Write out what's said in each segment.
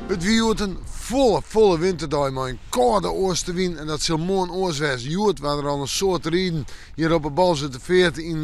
It wie hjoed in folle, folle winterdei mei in kâlde oastewyn en dat sil moarn oars wêze. Hjoed waard der al in soad riden hjir op 'e Bolswerterfeart yn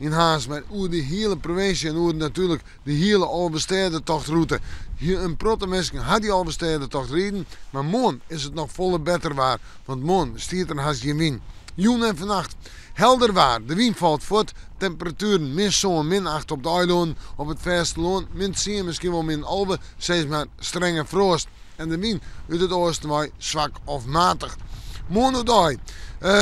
yn Harns, mar oer de hiele provinsje en oer natuerlik de hiele Alvestêdetochtrûte. In protte minsken ha dy Alvestêdetocht riden, mar moarn is it noch folle better waar, want moarn stiet der hast gjin wyn. Jûn en fannacht helder waar, de wyn falt fuort, temperatueren min sân, min acht op de eilannen, op it fêstelân min tsien, miskien wol min 11, sis mar strenge froast. En de wyn út it oasten wei swak of matich. Moarn oerdei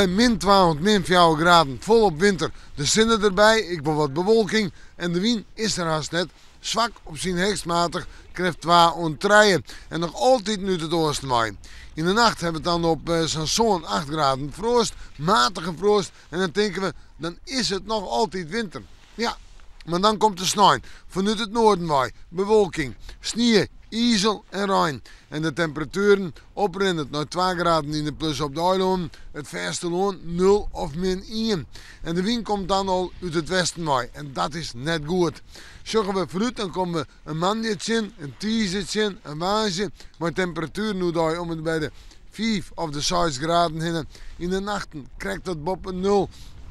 min twa oant min fjouwer graden, folop winter. De sinne derby, ek wol wat bewolking en de wyn is der hast net. Swak op syn heechst matich, krêft twa oant trije en noch altiten út it oasten wei. Yn de nacht hawwe we it dan op sa'n sân, acht graden froast, matige froast en dan tinke we, dan is it noch altyd winter. Ja, mar dan komt de snein fanút it noarden wei, bewolking, snie, izel en rein. En de temperatueren oprinnend nei twa graden yn de plus op de eilannen, it fêstelân nul of min ien. En de wyn komt dan al út it westen wei en dat is net goed. Sjogge we foarút dan komme we in moandei tsjin, in tiisdei tsjin, in woansdei mei temperatueren oerdei om en by de fiif of de seis graden hinne. Yn de nachten krekt wat boppe nul,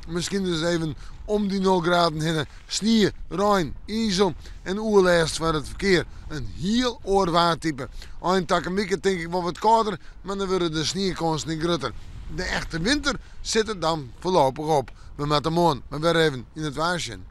miskien dus even om dy nul graden hinne. Snie, rein, izel en oerlêst foar it ferkear. In hiel oar waartype. Ein takom wike tink ik wol wat kâlder, mar dan wurde de sniekânsen ek grutter. De echte winter sit der dan foarlopich op. We moatte moarn mar wer even yn it waar sjen.